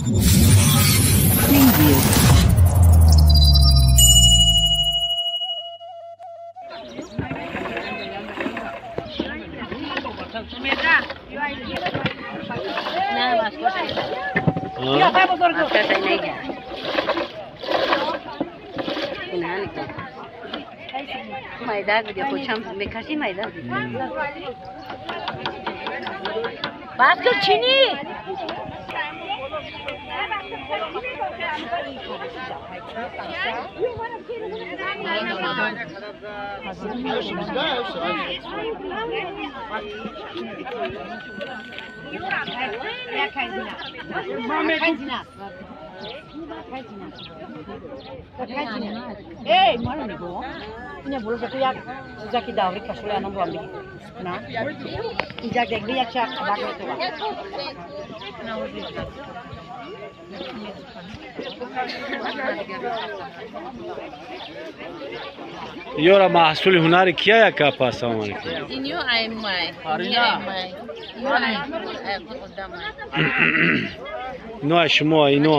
Preview. Ёра маҳсули ҳунари кия яка апа? Ассалому алайкум. Ино ай шумо, ино.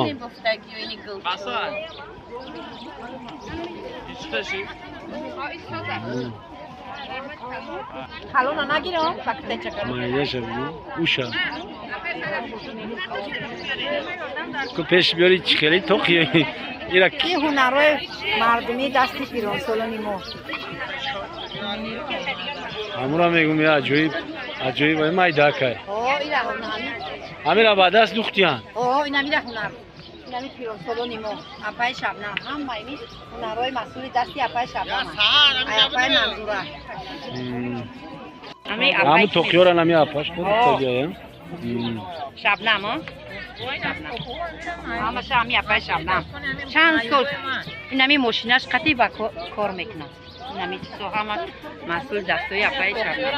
Майдаша бибин, уша. Ку пеш биёри чӣ хеле тоқи ира ки ҳунарҳои мардумии дасти пиронсолони мо. Ҳамура мегум, я аҷоиб, аҷоиб майда кай. Ҳамира ба даст духтиян. Инамира ҳунар. Инами пиронсолони мо, апаи Шабнам, ҳама ими ҳунарҳои маҳсули дасти апаи Шабнам. Апаи Манзура. Ҳаму тоқиёра нами апаш духтагиям. Шабнам, ҳамаша ҳами апаи Шабнам. Чанд сол инами мошинаш қатъи ба кор мекунад. Инами чизо ҳама маҳсули дастои апаи Шабнам.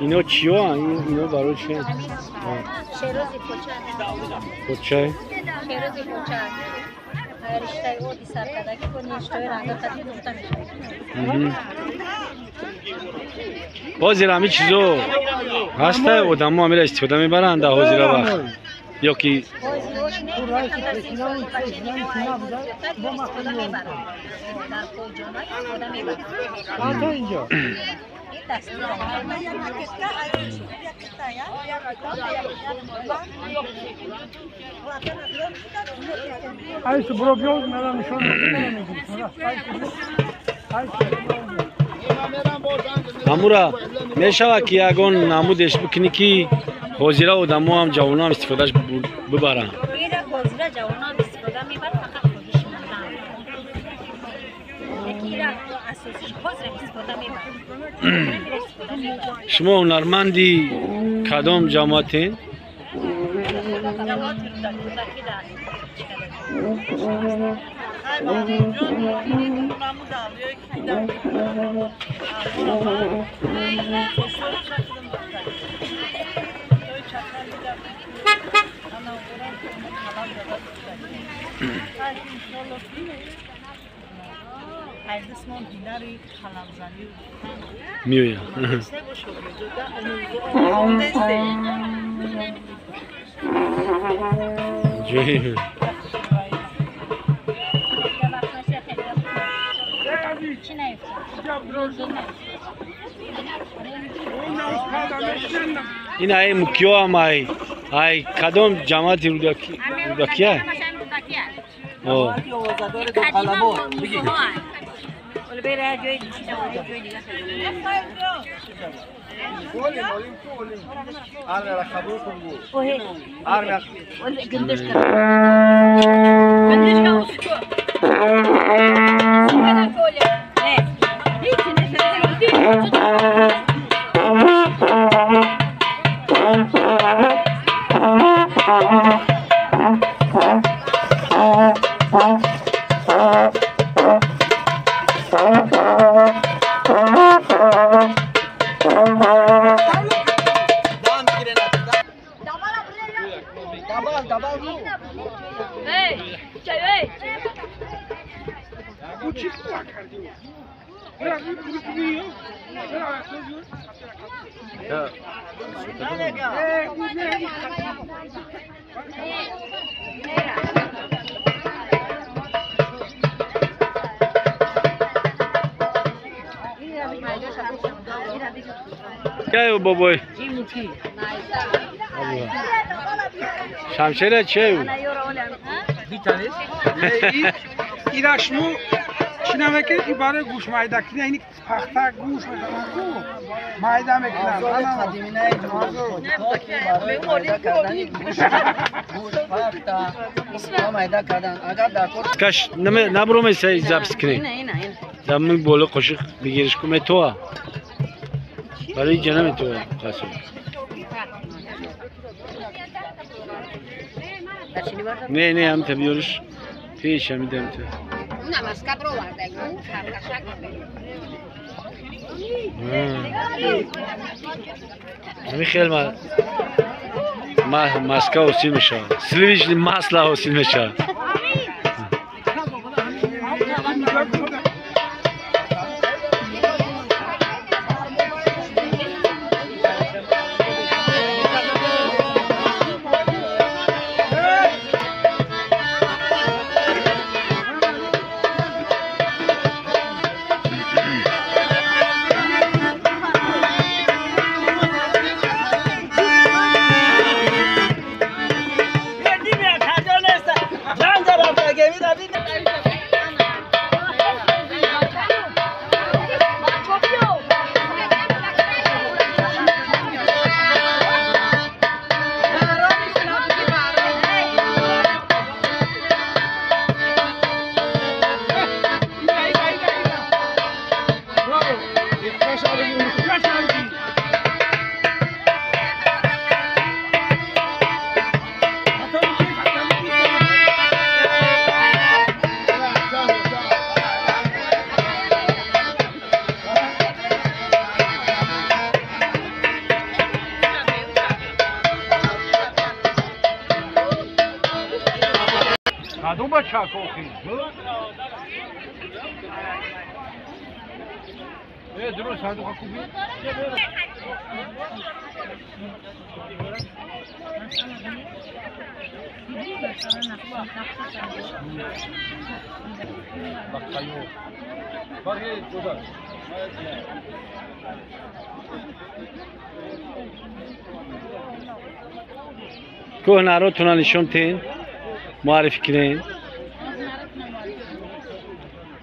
Ино чиё? Ино барои чи? Шерози кӯча. Кӯча? Шерози кӯча. Риштаи оди саркардаги бо ништои ранга қатъи духта мешавад. Ҳозир ҳамин чизо ҳаста, одамо ҳамира истифода мебаранд дар ҳозира вақт. Ё ки ҳамура мешавад ки ягон намудеш бикунӣ ки ҳозира одамо ҳам ҷавоно ҳам истифодаш бибаранд. Ҳозира ҷавоно ҳам истифода мебаранд, фақат хоҳиш мекунанд. Яке ира асосиш ҳозира истифода мебаранд. Шумо ҳунарманди кадом ҷамоатен? Миояд. Ин ай мукиёам ай ай кадом ҷамоати Рӯдакия? Чаю бобой. Шамшера чаю. Ирашму чинамеке ибаре гӯш майда кина ини пахта гӯш ку майда мекунанд. Каш набуромай сай запись кунӣ. Дамми боло қошиқ бигириш ку метоа. Барои ҷа наметоа қасо. Не, не, ҳам та биёриш пеш ҳамидам та. Ҳамин хел маска ҳосил мешавад. Сливочное масло ҳосил мешавад. Э, дурус, сандуқа куби. Ку ҳунаротона нишон тен, муаррифӣ кунен.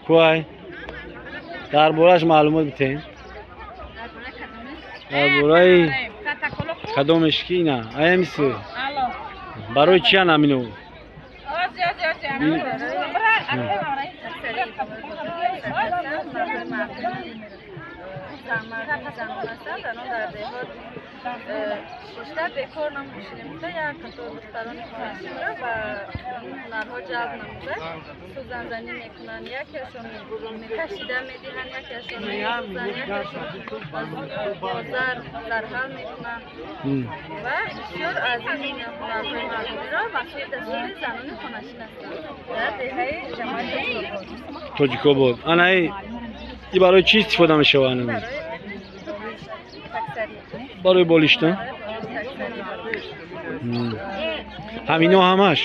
Куай дар борааш маълумот битен. Дар бораи кадомеш ки ина аямиси барои чиян амино? Шишта бекор намешинем, як қатор духтарони хонашинро ба ҳунарҳо ҷалб намуда сӯзанзанӣ мекунанд, якеашон кашида медиҳанд, якеашон мезананд, якеашон бо зар зарҳал мекунанд ва бисёр аз ин ҳунарҳои мардумиро маҳсули дастури занони хонашин ҳастанд дар деҳаи ҷамоати Тоҷикобод. Ана и барои чӣ истифода мешавад? Барои болишта? Ҳамино ҳамаш?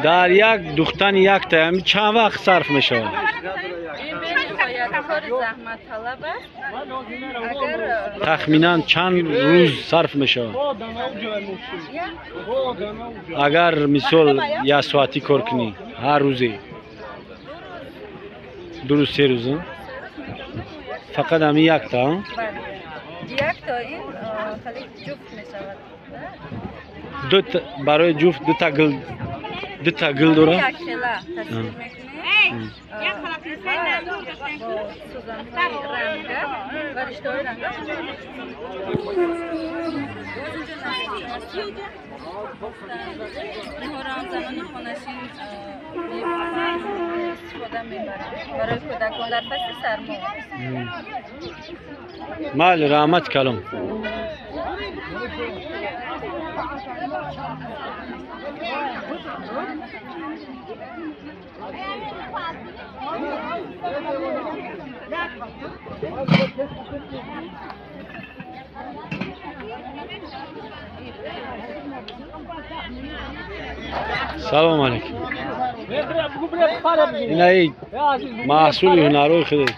Дар як духтани якта чанд вақт сарф мешавад? Тахминан чанд рӯз сарф мешавад? Агар мисол як соатӣ кор кунӣ ҳар рӯзе, 2 рӯз 3 рӯз, фақат ҳамин якта? Якта ин хеле ҷуфт мешавад. Барои ҷуфт дута гул дорад? Якхела тасвир мекунем. Бо сӯзанҳои ранга ва риштаҳои ранга. Инҳоро ҳам занони хонашин истифода мебаранд барои кӯдакон дар фасли сармо. Майли, раҳмат калом. Салом алейкум. Инаи маҳсули ҳунарҳои худат.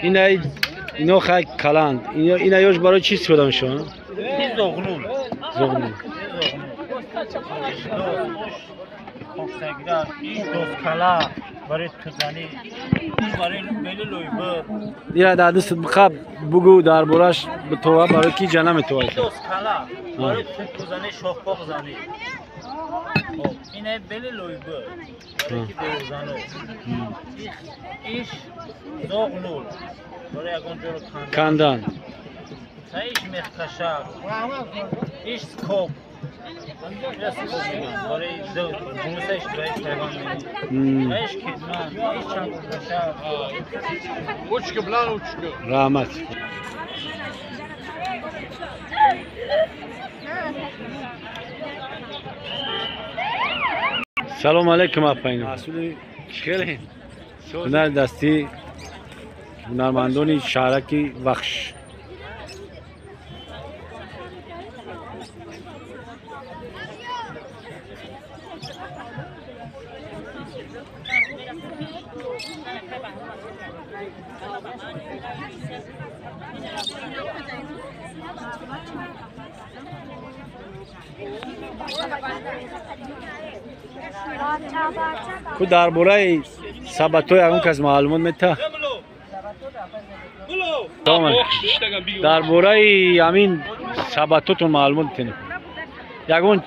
Инаи ино хай каланд. Ина ёш барои чӣ истифода мешаванд? Зоғнул. Зоғнул. Барои тузанӣ, барои бели лӯйбур. Ира дар дастат биқаб бугӯ дар бораш битова, барои ки ҷа наметова. Досткала барои тузанӣ, шохпоқ занӣ. Ина бели лӯйбур барои ки бевзану. Иш зоғнул барои ягон ҷоро кандан. Иш мехкашак, иш скоб. Раҳмат. Салом алейкум апайно. Хеле ҳунари дастӣ ҳунармандони шаҳраки Вахш. Ку дар бораи сабатҳои ягон кас маълумот мета? Дар бораи ҳамин сабатотон маълумот метенед? Ягон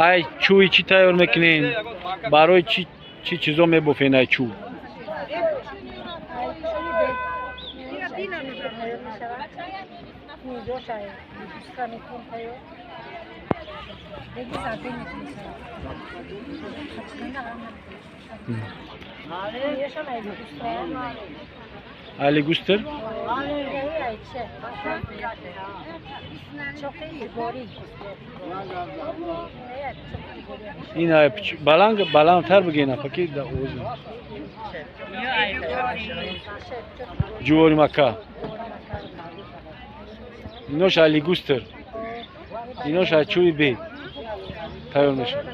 ай чӯи чӣ тайёр мекунен? Барои чӣ чизо мебофен ай чӯб? Алигустер? Ин баланг баландтар бигӯен апаки да овоз. Ҷувори мака. Инош алигустер. Инош аз чӯби бед тайёр мешавад.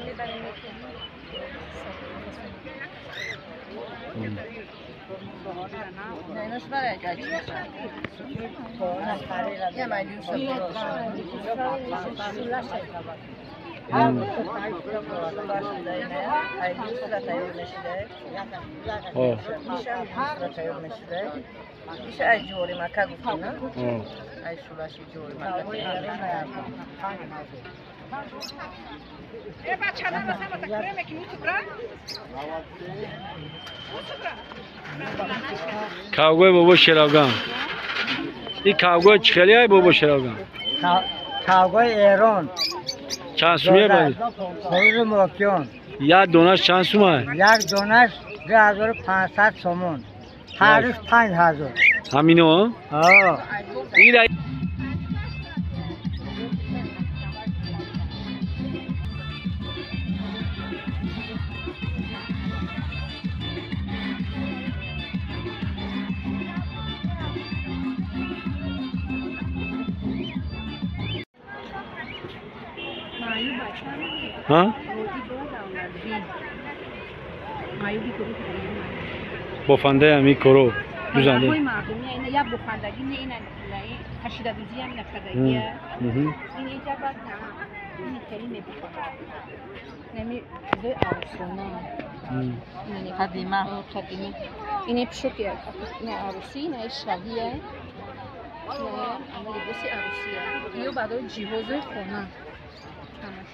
Кавгои бобо Шеравган. Ин кавгои чӣ хеле ай бобо Шеравган? Кавгои Эрон. Чанд сумия бад? Хорузи Мокиён. Як донаш чанд сум ай? Як донаш 2500 сомон. Ҳар рӯз 5000. Ҳамино? Ҳо. Ҳа? Бофандаи ҳамин коро дузанда. Як бофандагӣ не, ина кашидадӯзӣ ҳам ина кардагия. Ин инҷа баъд ин хеле мебофанд. Нами чизои арӯсона. Қадима. Қадима. Ин пӯшоки ина арӯсӣ, ина шаҳия. Ина либоси арӯсия. Иё барои ҷиҳозои хона. Ҳамаш.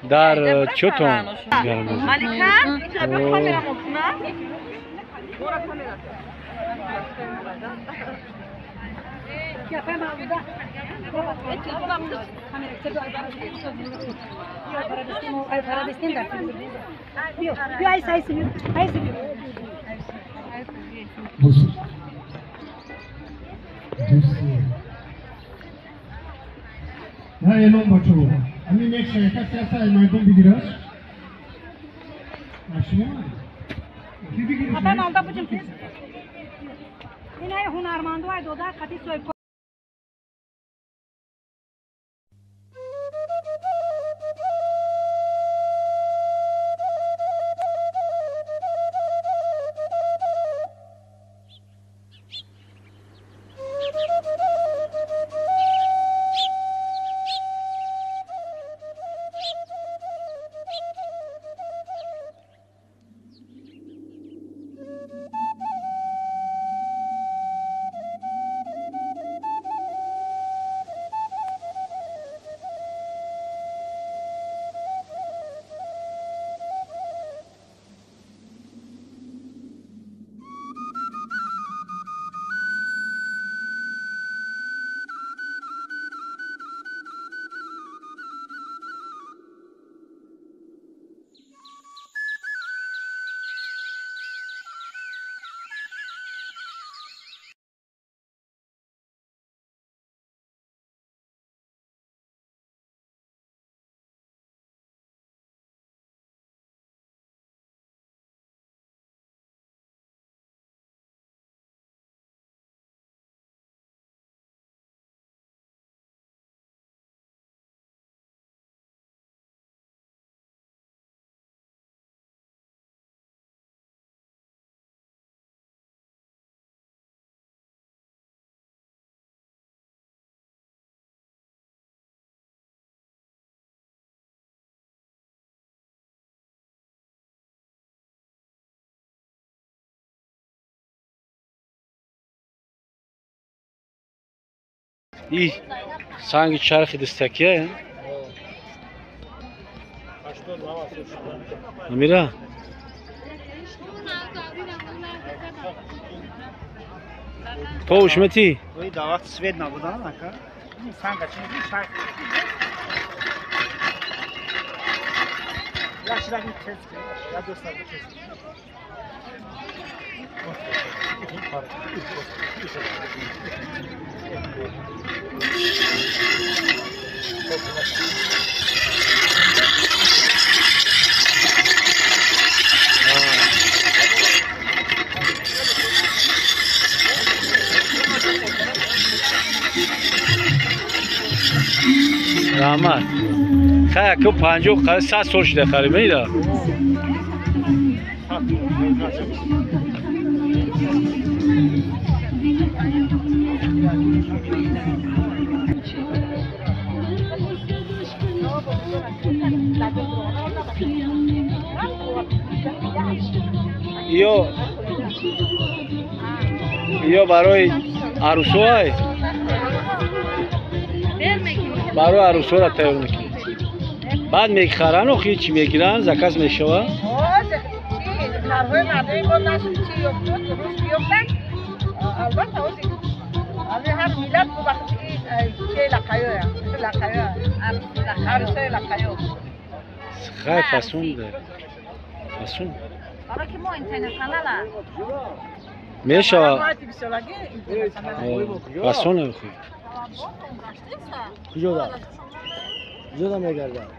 Дар чотон Малика, На эълон бачаҳо. Ҳамин мешава касе ҳаст ай майдон бигираш? Ашмо? Ки бигираш? Апа малда буҷим тез. Инаи ҳунарманду ай дода қати соҳиб. И санги чархи дастакия? Амира? То ушмети? Да вақт свет набуда, ака. Санга чи чарх. Раҳмат. Хай ку 50 қариб 100 сол шуда қариб ира. Ё барои арӯсҳоай? Барои арӯсҳоро тайёр мекунед. Баъд мехаранд, охи чӣ мегиранд, заказ мешавад? Харҳои мардуми мо нашуд, чӣ ёфтуд, рӯз биёфтанд. Албатта, ҳар миллат бо вақти чи лақаё, лақаё, арӯсҳои лақаё. Хай фасун де. Фасун. Барои ки мо интернационала. Мешавад. Фасон охи. Куҷода? Куҷода мегардад?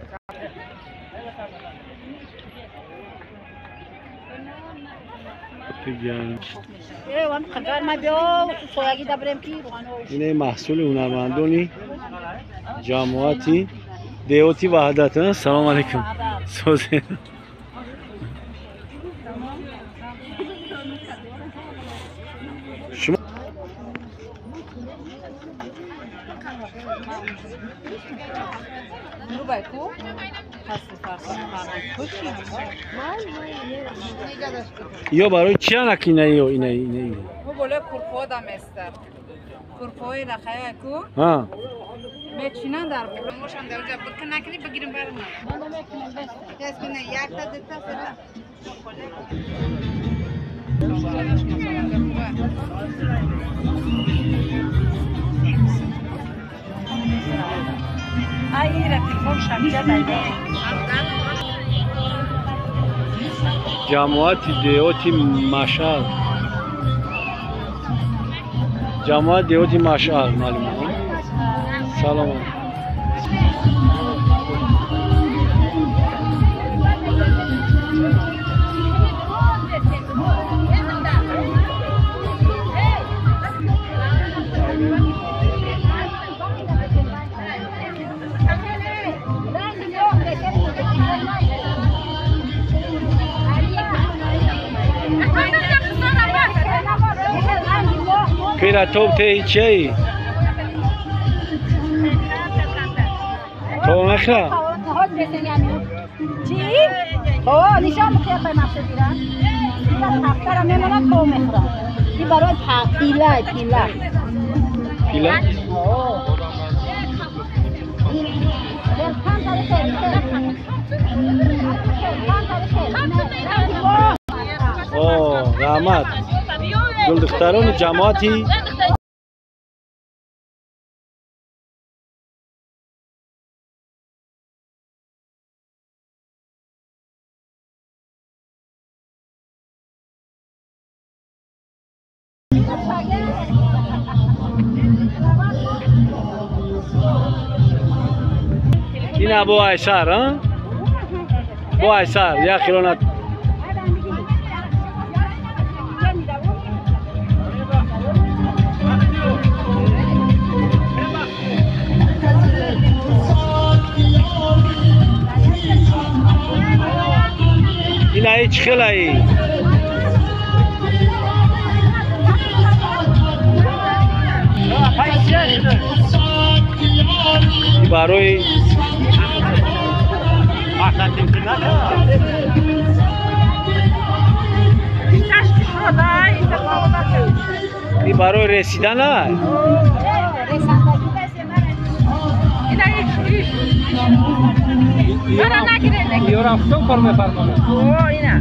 Ин маҳсули ҳунармандони ҷамоати деҳоти Ваҳдат. Салом алайкум. Созе. Шумо ё барои чи анаки ина ё ина ина ина? Мо болои курпоҳо даместар. Курпоҳои лақая ку? Ҳа. Мечинан дар боло. Мошам дар ҷа бикунакни бигирим барма. Тез кина якта дута сета. Ҷамоати деҳоти Машъал. Ҷамоати деҳоти Машъал маълум. Салом. Кира топ те чей? То нахра? Чӣ? О, нишон мехоҳам мақсад дира. Ҳафтара мемонад то мехӯрам. Ин барои пила, пила. Пила? О, раҳмат. Гулдухтарони ҷамоати ина бо айсар, а? Бо айсар, як хилонат. Ина ҳеҷ хелаи. Барои ин барои ресидан а? Ёрам худам кор мефармонам. О, ина.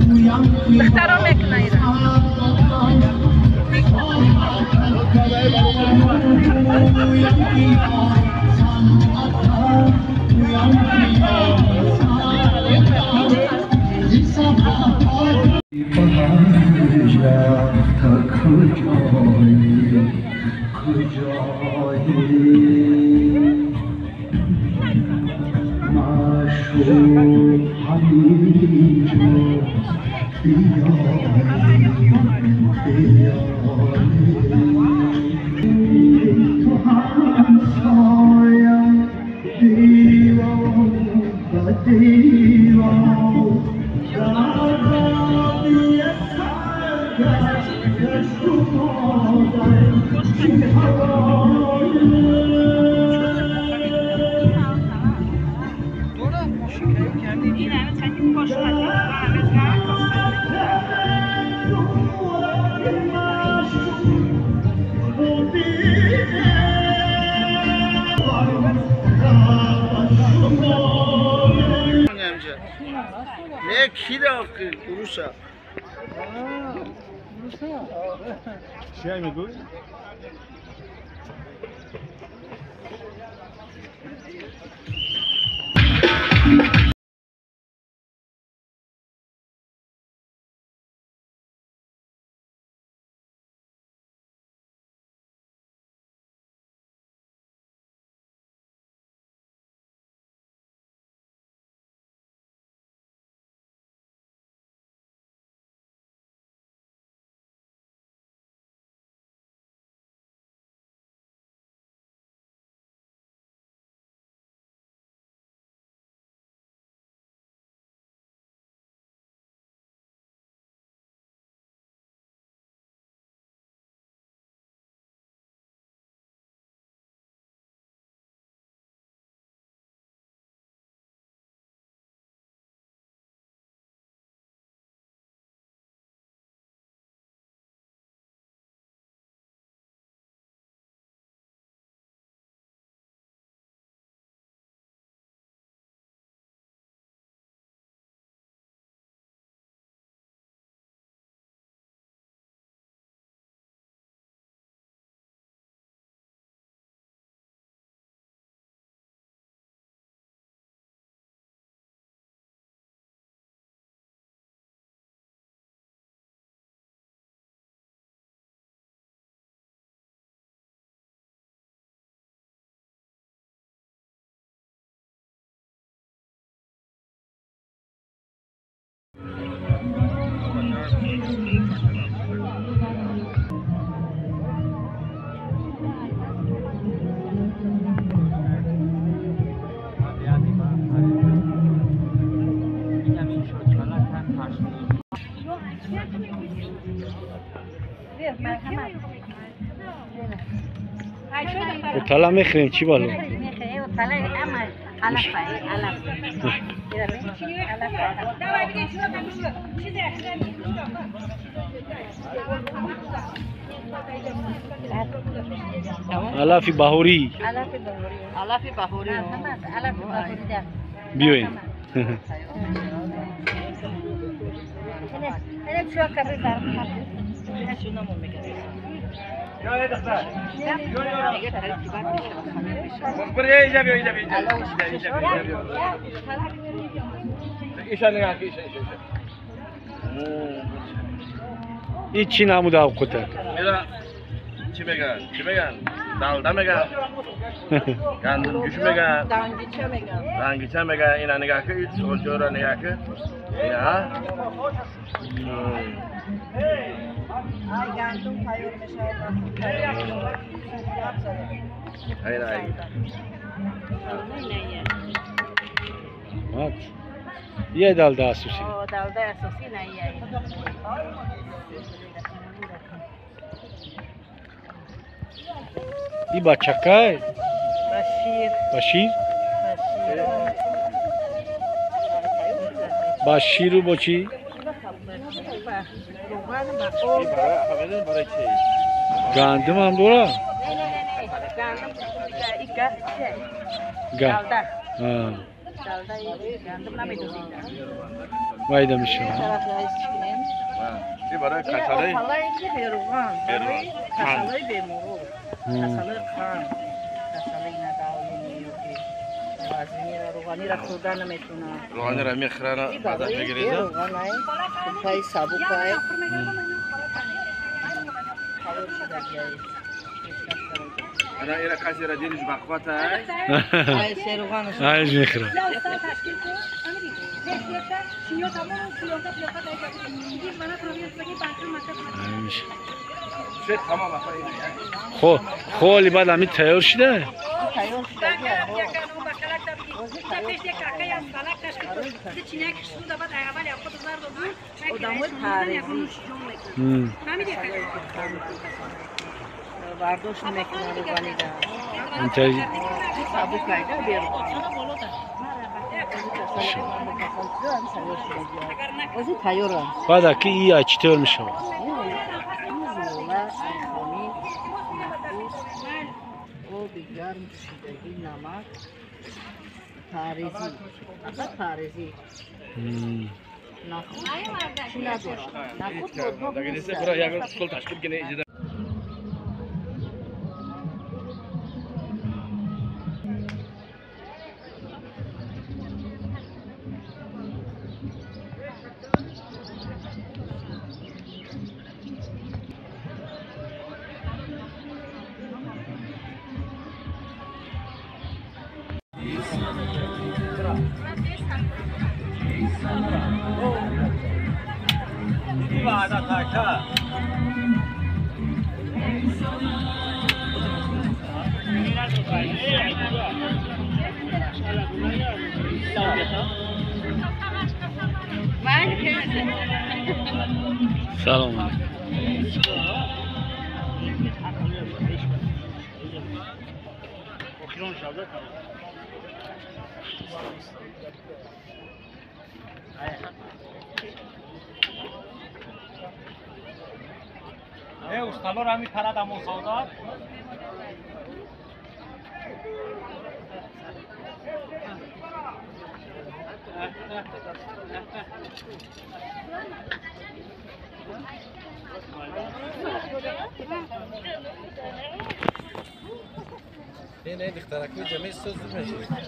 Духтаро мекунад ира. рафта куҷоӣ куҷоӣ маъшуқ ҳаминҷост биёӣ биёӣ ту ҳамсоям девор ба девор چی میگوی؟ Отала мехӯрем чӣ бало? Алафи баҳорӣ. Биёем. Ин чӣ намуда авқота? Чӣ меган? Чӣ меган? Далда меган? Гандумҷӯш меган? Дангича меган. Дангича меган. Ина нигоҳ кун, солҷора нигоҳ кун. Ина. Гандум тайёр мешавад. Ина ай. Мат. Е далда асосӣ. О, далда асосӣ на е. И бачакай? Башир. Башир? Баширу бо чӣ? Гандум ҳам дора? Майда мешавад. Равғанира мехӯрана, баъдан мегиреза. Ана ира каси ра дилиш бахвата ай. Ай серуғанаш. Ай мехра. Хо, холи баъд ами тайёр шуда? Тайёр шуда. Бардошт мекунад рӯғанида. Сабукайда берун. Ози тайёрам. Баъд аки и ай чӣ тайёр мешавад? Оби гарм шидагӣ, намак, парезӣ. Фақат парезӣ. Нахуд чӣ надорад? Нахуд Салом алейкум. Усталор ҳами парад амон савдат. Не, духтаракҳои ҷамъи соз мешавад.